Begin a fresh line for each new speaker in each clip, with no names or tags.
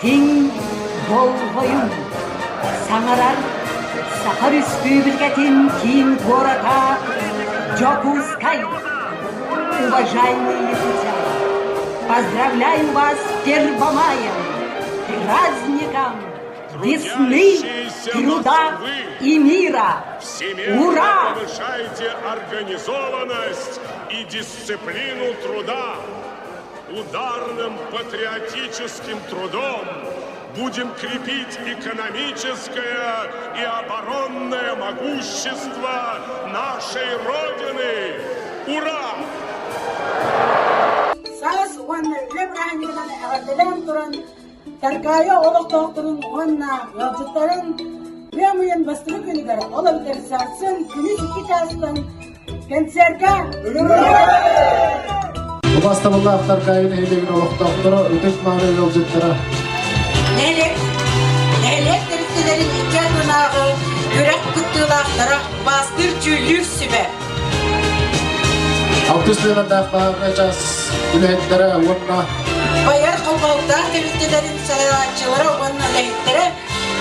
Иһиттиҥ, болҕойуҥ! Саҥарар Саха Өрөспүүбүлүкэтин киин куората Дьокуускай! Уважаемые якутяне, поздравляю вас с Первомаем, праздником весны, труда и мира!
Всемерно
Ура!
повышайте организованность и дисциплину труда. Ударным патриотическим трудом будем крепить экономическое и оборонное могущество нашей Родины. Ура!
Саас уонна үлэ бырааһынньыгынан эҕэрдэлээн туран, Таркаайы олохтоохторун уонна ыалдьыттарын ыам ыйын бастакы күнүгэр, ол эбэтэр сарсын күнүс 2 чаастан кэнсиэргэ
Убастабыллаах Таркаайы нэһилиэгин олохтоохторо, ытык-мааны ыалдьыттара.
Нэһилиэк нэһилиэк тэрилтэлэрин икки ардынааҕы күрэх кыттыылаахтара Убаастыыр дьүүллүүр сүбэ.
Алтыс нүөмэрдээх баһаарынай чаас үлэһиттэрэ уонна
Байар холбоһуктаах тэрилтэлэрин салайааччылара уонна үлэһиттэрэ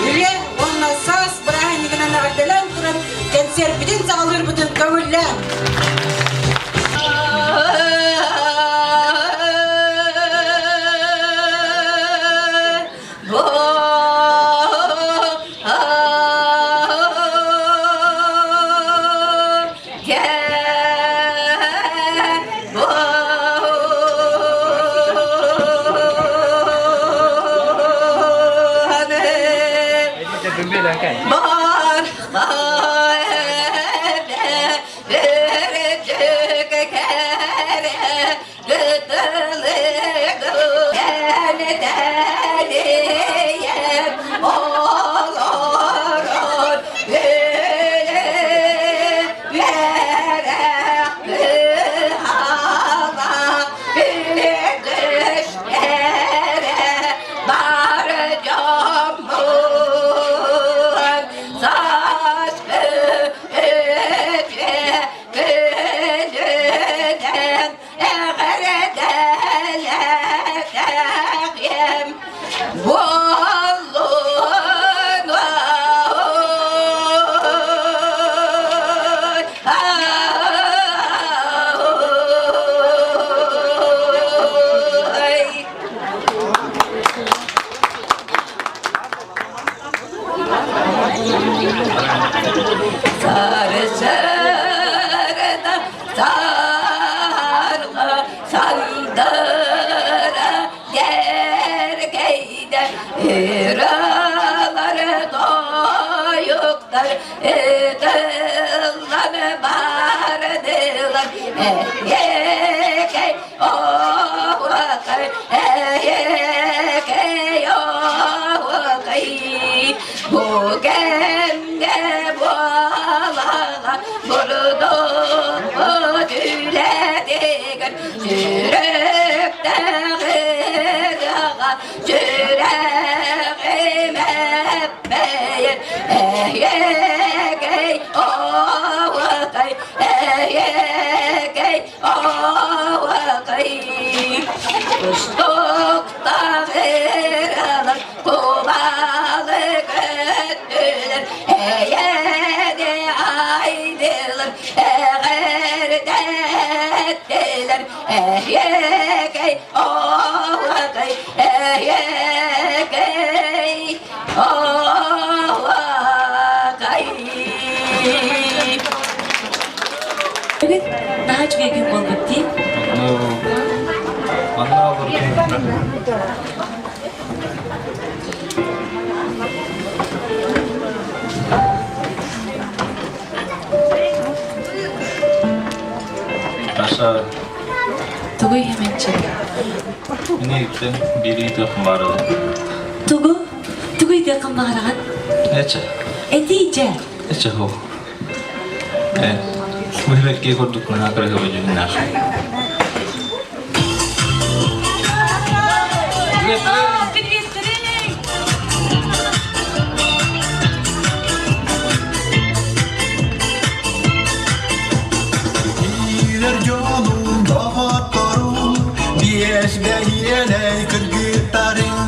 үлэ уонна саас бырааһынньыгынан эҕэрдэлээн туран кэнсиэрпитин саҕалыырбытын көҥүллээн.
Эҕэрдэлээтэҕиэм буоллун Сарсыарда сарга сандара дэргэйдэ ыралар тойуктар ытыллан бардылар эйэкэй оһуокай эйэкэй оһуокай бу кэмҥэ буолала Бурдук үлэтигэр сүрэхтээх ырыаҕа сүрэҕим эппэйэр эйэгэй оҕокай эйэгэй оҕокай Кустуктаах ырыалар кубалы көттүлэр эйэни айдылар эҕэрдэттилэр эйэкэй оҕокай эйэкэй оҕокай
Бүгүн наһаа үчүгэй күн буолбут дии.
Манна олордум. Таша.
Тугуй хэмэнчик?
Мин иттен бири тыахым баарыгын.
Тугу? Тугуй тыахым баарыгын?
Эче.
Этии дьэ.
Эче хо. Э, бу курдук наһаа кыраһыба дьүһүннээх.
Киирэр дьонум, доҕотторум, биэс бэйиэлэй кыргыттарым.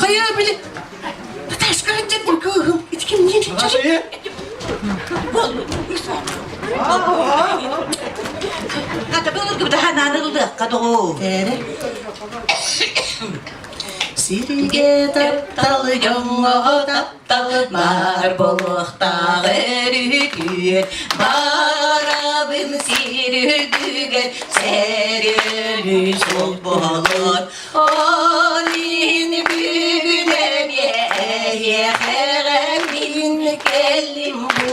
Хайа били Наташка дьэ кыыһым ити кимниин
Хата былыргы ханааны ылыахха доҕоо.
Сиргэ таптал дьоҥҥо таптал баар буолуохтаах өрүтүө барабын сир үрдүгэр сэрөлүү суол буолуон Ол иһин бүгүн эмиэ эһиэхэҕэ мин кэллим бу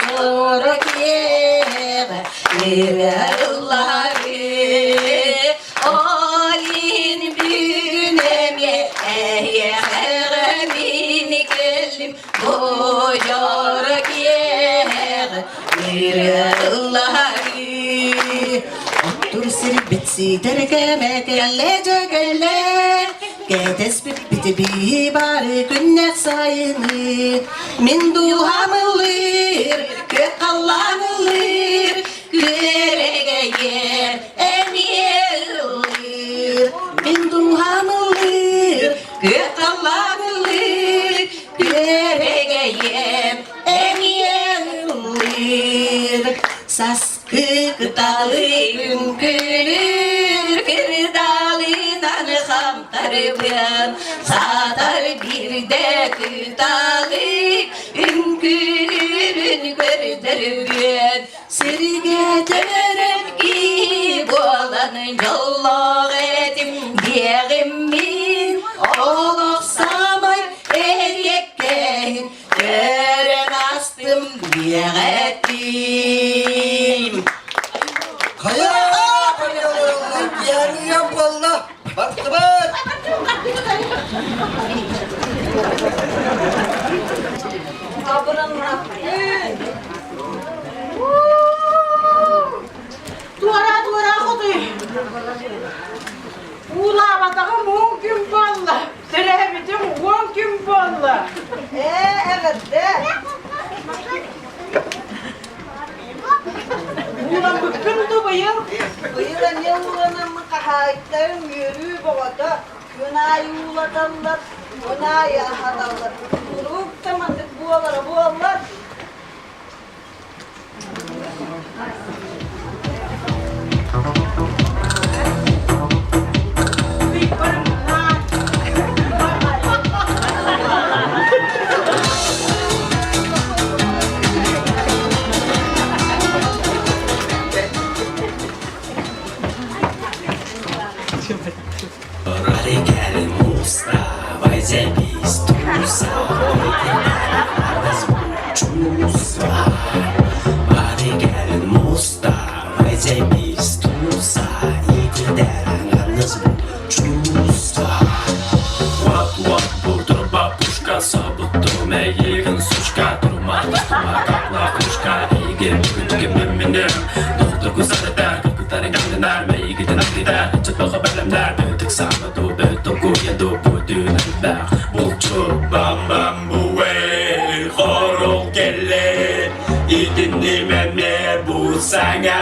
дьоро киэһэҕэ ыллаары Ол иһин бүгүн эмиэ эһиэхэҕэ мин кэллим бу дьоро киэһэҕэ ыллаары Оттур сирбит ситэр кэмэ кэллэ дьэ кэллэ Кэтэспиппит бии бары күннэх сайыны Мин дууһам ыллыыр, күөх халлаан ыллыыр Күөрэгэйэр эмиэ ыллыыр Мин дууһам ыллыыр, күөх халлаан ыллыыр Күөрэгэйэм эмиэ ыллыыр Саскы кыталы үҥкүүлүүр Кырдаалынан хамтарбын Саатар биирдэ кыталы Үҥкүүлүүрүн көрдөрбүөн Сиргэ төрөн кии буолан дьол.
Диэҕэтим.
Хайа, киэһэрийэн буолла, бардыбыт!
Абыраннахпын. Туора-туора хотуй. Уулаабатаҕым уон күн буолла, төрөөбүтүм уон күн буолла.
Ээ, эҕэрдэ!
Ууламмыккын дуу быйыл?
Быйыл эмиэ ууланаммын хаһаайыттарым үөрүү бөҕөтө. Күн аайы уулаталлар, күн аайы аһаталлар. Куруук да маннык буолара буоллар.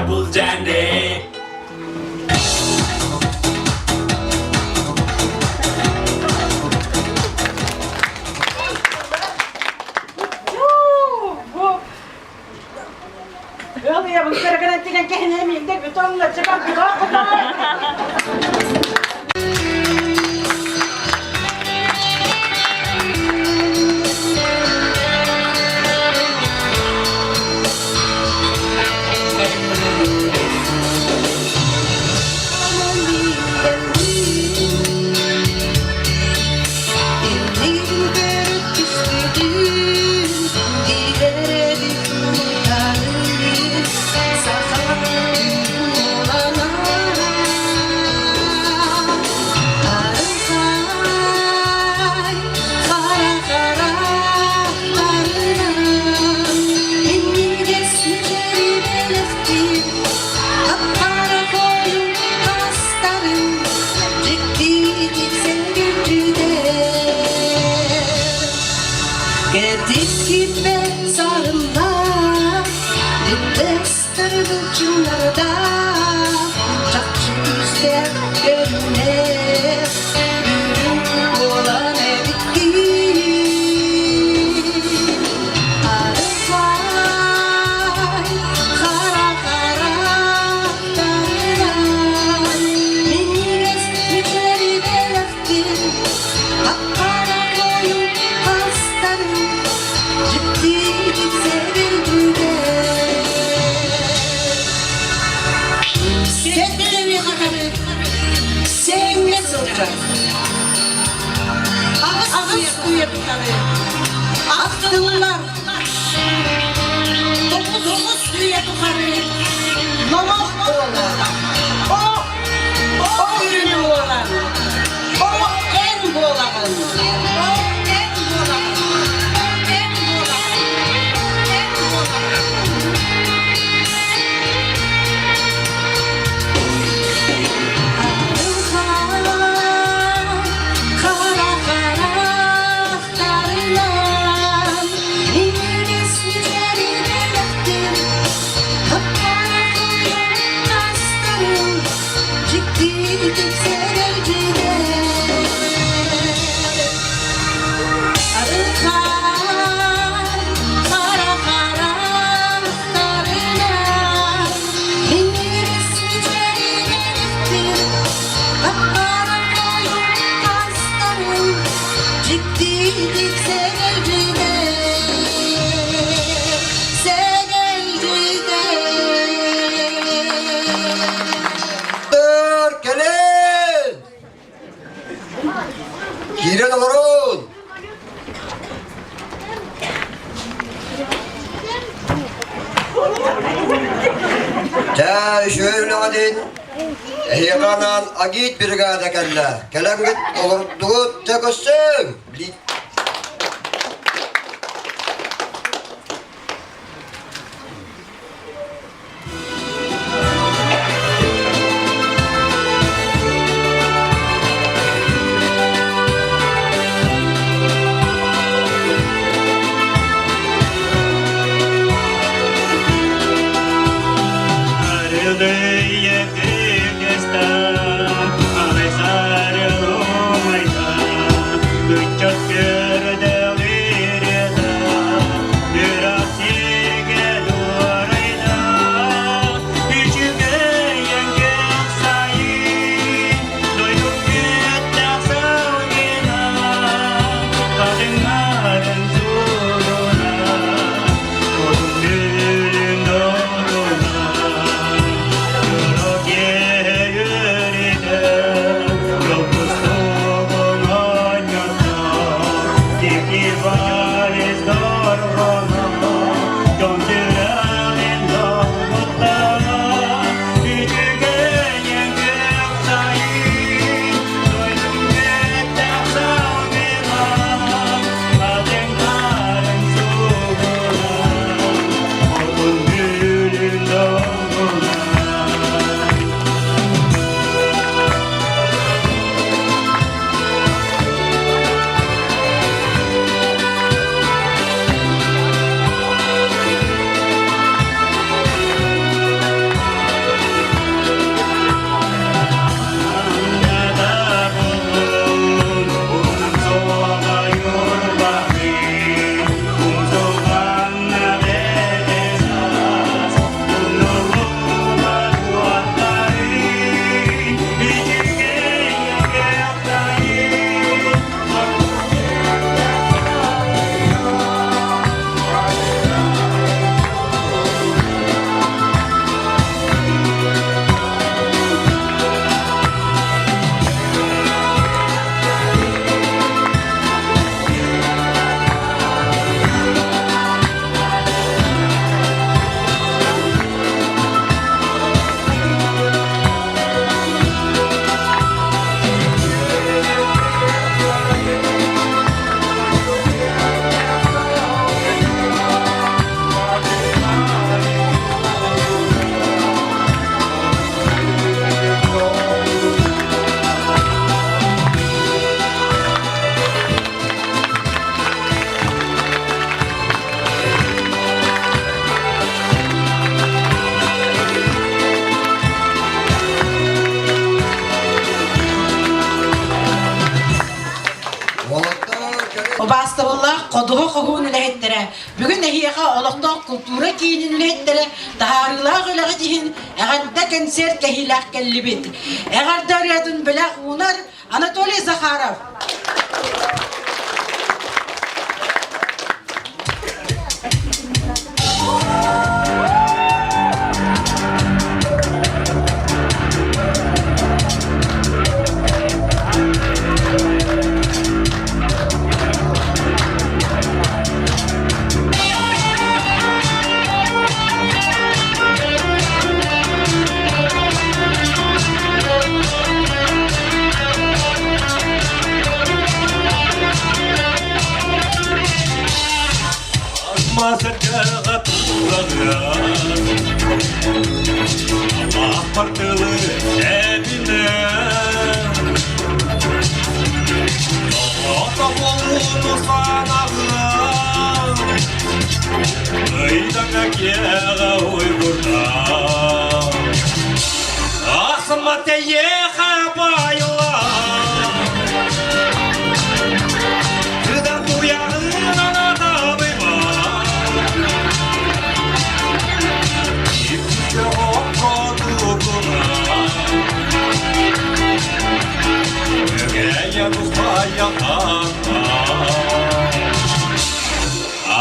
Бу Ыал ийэбин көрө-көрөн тигэн кэһинэрим индер бүтүн чакан
Кэлин! Чэ, үчүгэй үлэҕитин эһиэхэ анаан агит бригада кэллэ. Кэлэҥҥит олордугут, дьэ көрсүҥ!
Убаастабыллаах ходуһа хоһуун үлэһиттэрэ, бүгүн эһиэхэ олохтоох култуура киинин үлэһиттэрэ таһаарыылаах үлэҕит иһин эҕэрдэ кэнсиэрт кэһиилээх кэллибит. Эҕэрдэ ырыатын бэлэх уунар Анатолий Захаров.
Аппартылы эбинэ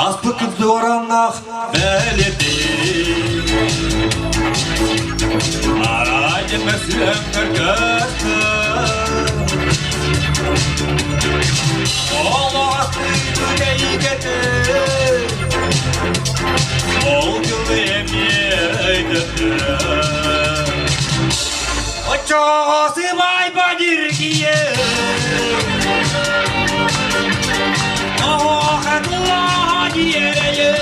Аспыкып дуораннах бэлэти Арайы мәсүөммөр көстө Олоҕастыыны тэйгэтэ Ол дьылы эмиэ өйдөттө. Оччоҕо сыбайба диргийэ Оһоха туоһа диэрэйэ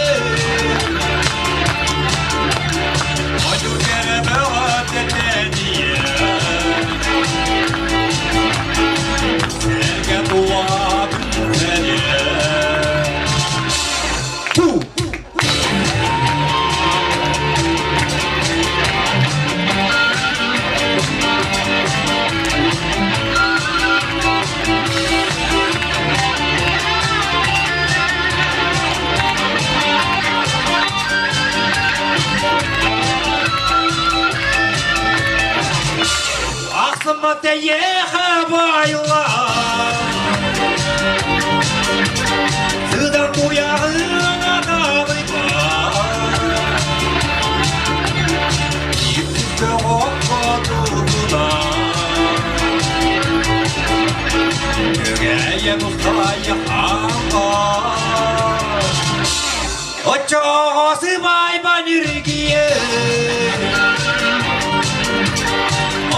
Ойур кэрэ бөҕө тэтэнийэ Сэргэ тула түмсэнэ Ту! Ахсыммат эйиэхэ байла Сыдан туйаҕын аталыйбат Иккис хотугуна Күгэйэн устайа хаалбат Оччоҕо сыбайбан үргийэ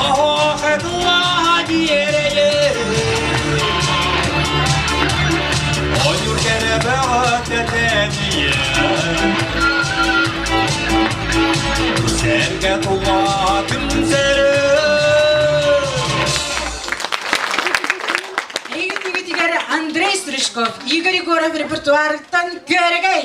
Оһоохэ туоһа диэрэйэ Ойуур кэрэ бөҕө тэтэнийэ Сэргэ тула түмсэрэ
Эйигин бүгүтүгэр Андрей Стручков, Игорь Егоров репертуарыттан күөрэгэй!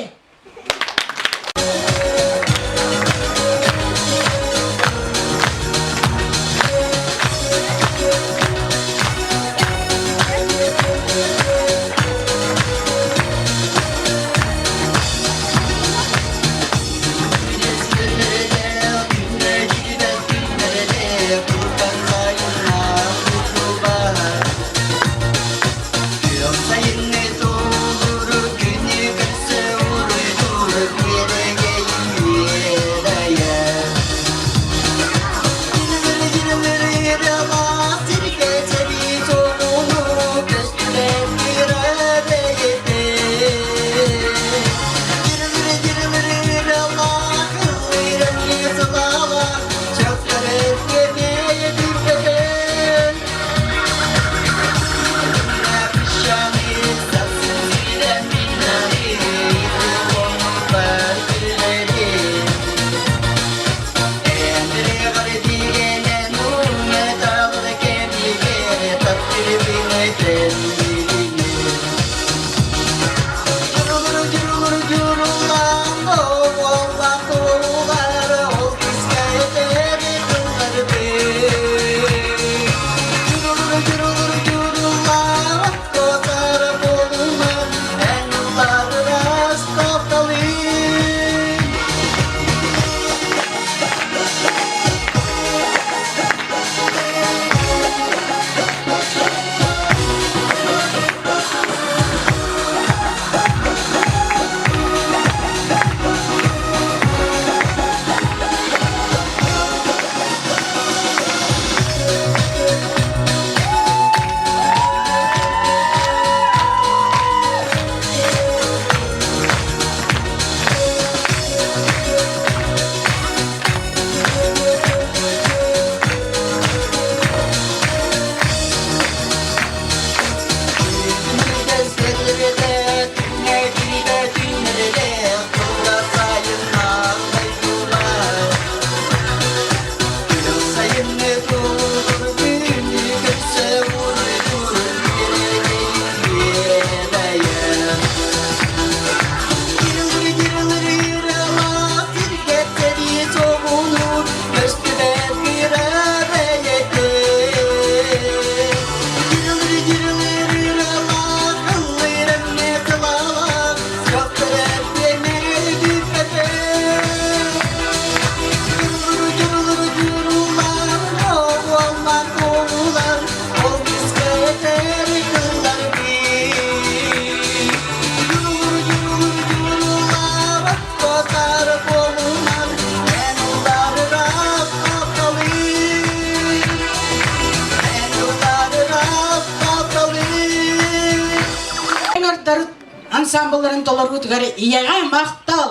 Ансамблларын толоруутугар ийэҕэ махтал!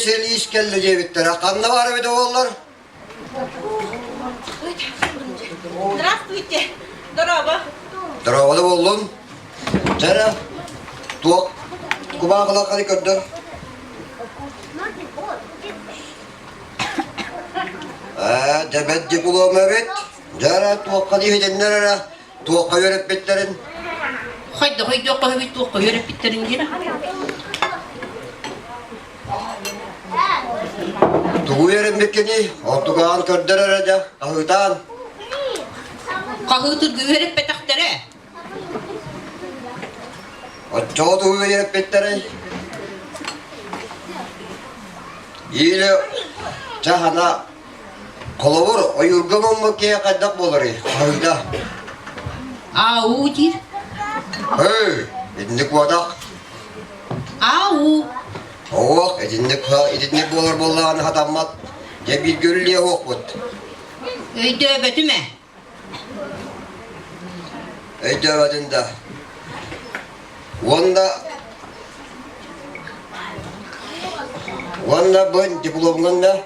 исписэлиис кэллэ диэбиттэрэ. Ханна баар эбитэ буоллар?
Здравствуйте. Здорово.
Здорово да буоллун. Чэ эрэ, туох кубаахылахханы көрдөр. Ээ, дьэбэт диплом эбит. Дьэ эрэ, туохха иһитиннэр эрэ, туохха үөрэппиттэрин.
Хайда хайдыахха эбит туохха үөрэппиттэрин диэн.
Тугу үөрэммиккиний? Онтугаан көрдөр эрэ дьэ, хаһыытаан.
Хаһыытыргы үөрэппэтэхтэрэ.
Оччоҕо тугу үөрэппиттэрэй? Или чахана холобур ойуурга муммут киһи хайдах буоларый? Хаһыыта.
Ау диир.
Эй, итинник буотах.
Ау.
Оһуох, итинник итинник буолар буоллаҕына хатаммат. Дьэ бииргэ үлэлиэ оһуохпут.
Өйдөөбөтүм ээ.
Өйдөөбөтүн да. Уонна уонна бу дипломҥун да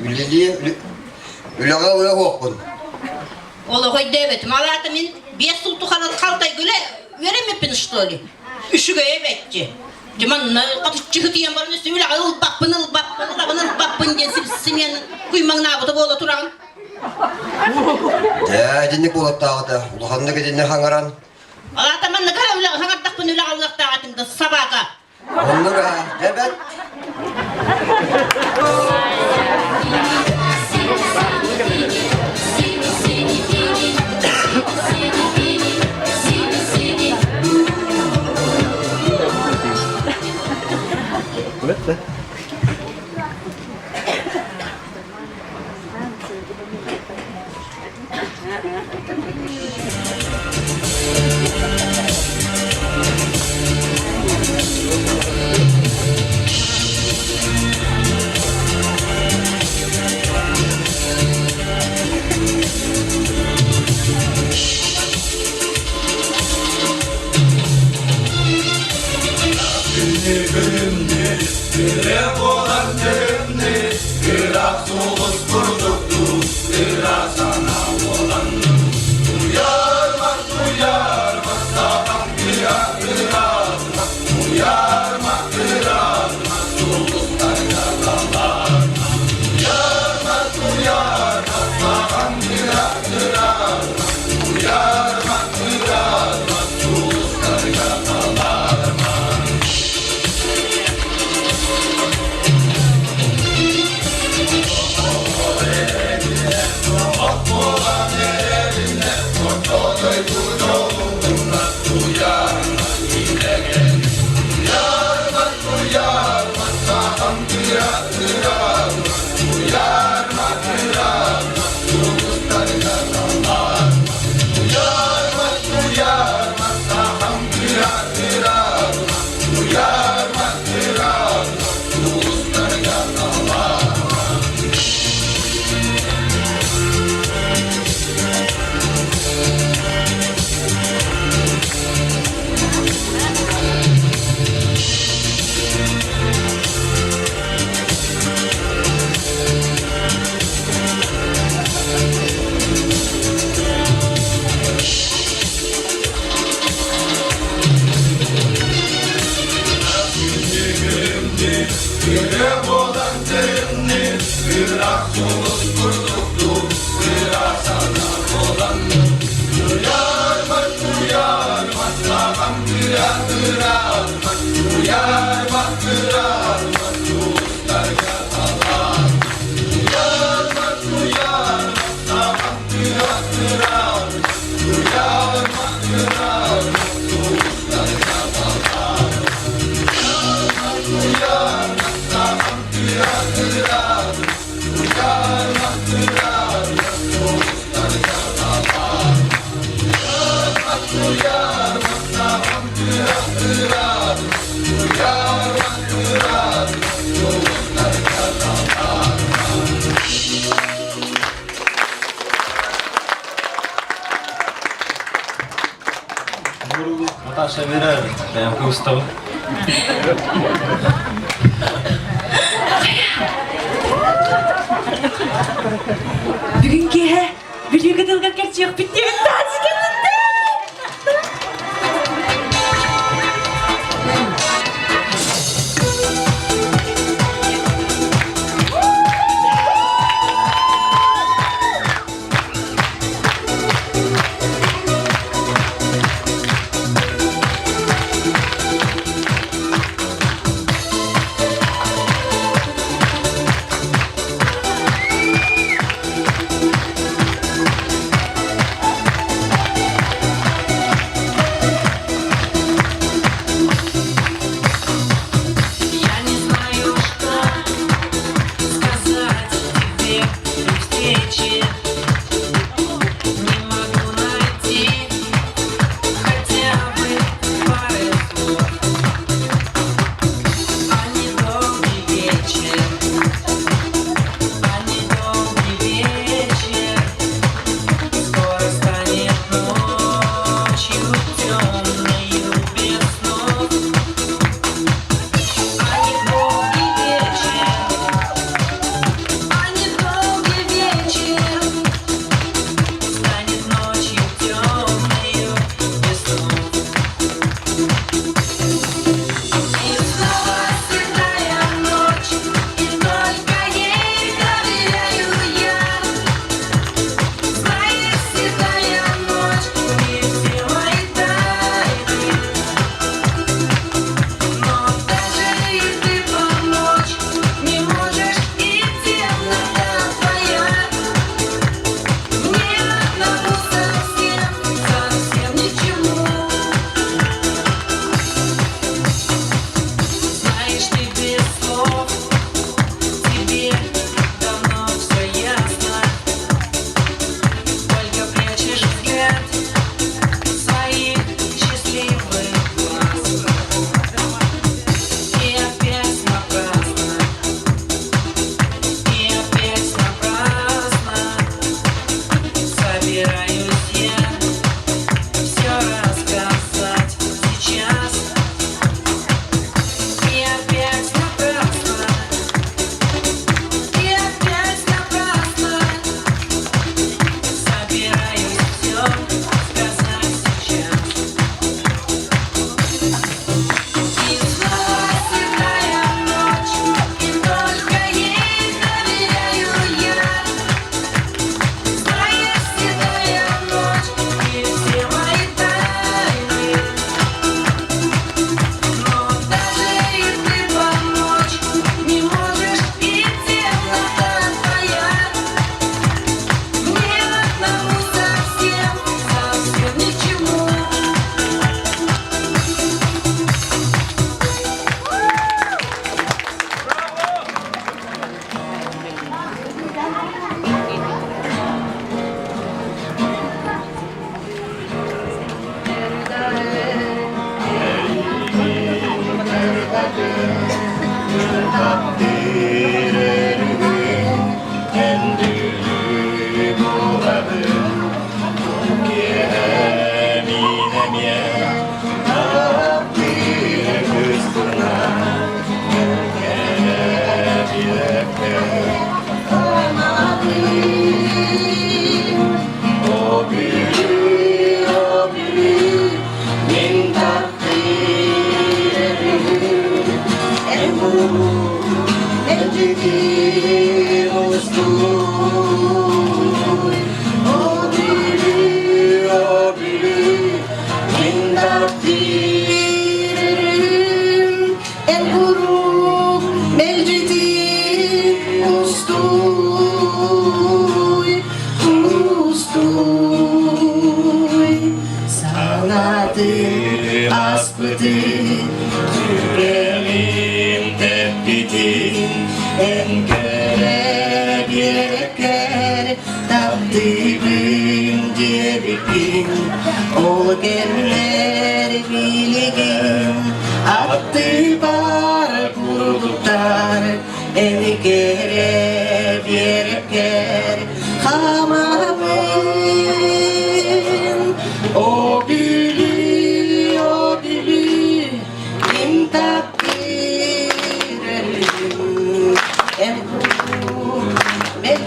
үлэлии үлэҕэ ылыа оһуохпун.
Олох өйдөөбөтүм. Ал аата мин биэс сыл тухары халтайга үлэ үөрэммиппин что ли? Үчүгэйэ бэччи. Дьэ манна хатыччыһытыйан баран өссө үлэҕэ ылбаппын, ылбаппын, ылабын, ылбаппын диэн симиэн куймаҥнаабыта буола тураҕын.
Дьэ, итинник буолуохтааҕыта. Улаханнык итинник хаҥаран.
Ал аата манна кара үлэҕэ хаҥардахпын үлэҕэ ылыахтаах этим да собака.
Оннук аа, эбэт.
Наташа Вера, бэйэм кыбыстабын.
Бүгүн киэһэ Бүлүү кытылга кэрчиэхпит диэбит
Я не знаю, что сказать тебе при встрече. Не могу найти хотя бы пары слов. А недолгий вечер, а недолгий вечер скоро станет ночью темною без снов. А недолгий вечер, а недолгий вечер станет ночью темною без снов. И снова седая ночь, и только ей доверяю я. Знаешь, седая ночь, ты все мои тайны. Но даже и ты помочь не можешь, и темнота твоя мне одному совсем, совсем ни к чему. Знаешь, ты без слов, тебе давно все ясно. Только прячешь взгляд своих счастливых глаз. И опять напрасно, и опять напрасно собираюсь я все рассказать сейчас. И опять напрасно, и опять напрасно собираюсь все сказать сейчас. И снова седая ночь, и только ей доверяю я. Знаешь, седая ночь, ты все мои тайны. Но даже и ты помочь не можешь, и темнота твоя мне одному совсем, совсем ни к чему.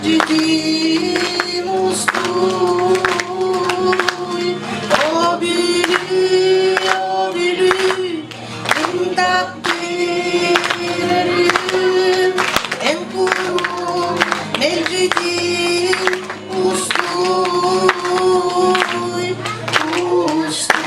Мэлдьитин устуй, о Бүлүү, о Бүлүү, мин таптыыр өрүүм, эн куруук мэлдьитин устуй, устуй.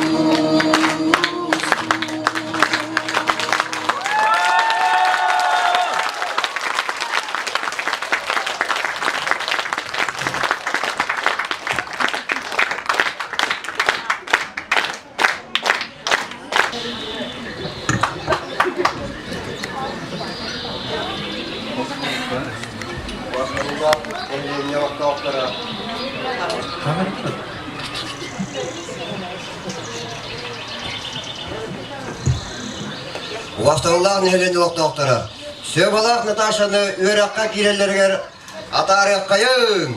Убастабыллаах нэһилиэнньэ олохтоохторо, Сыабалаах Наташаны үөрэххэ киирэллэригэр атаарыаххайыҥ!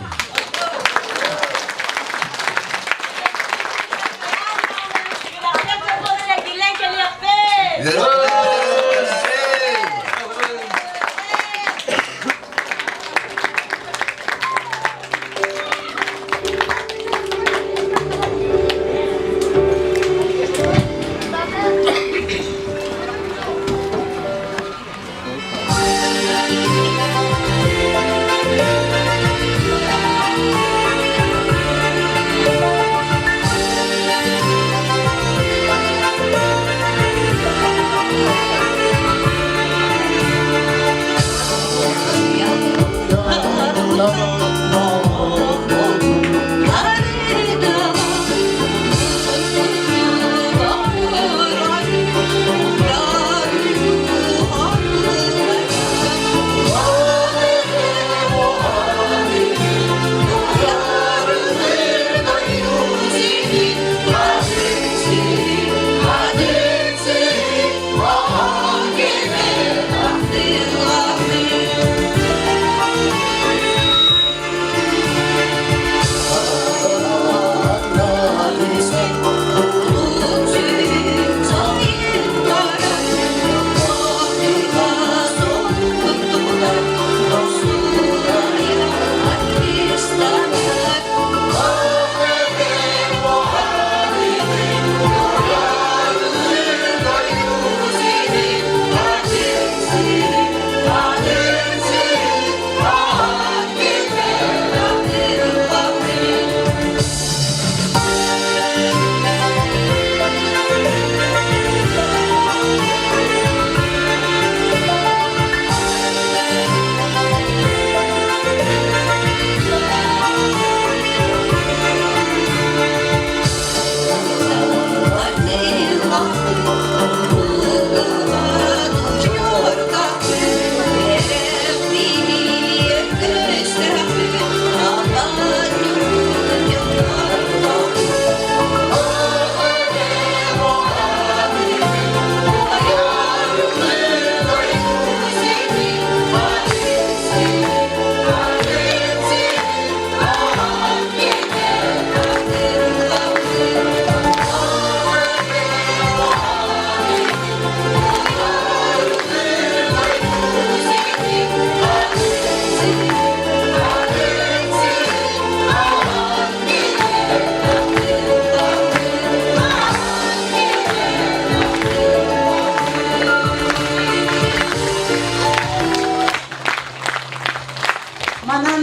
Манан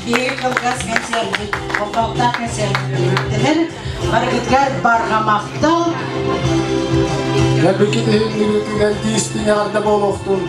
биһиги кылгас кэнсиэрбит, болҕомтолоох кэнсиэрбит барыгытыгар барҕа махтал.
Кэлбиккит иһин түгэн тиистиҥ эҕэрдэ буолуохтун.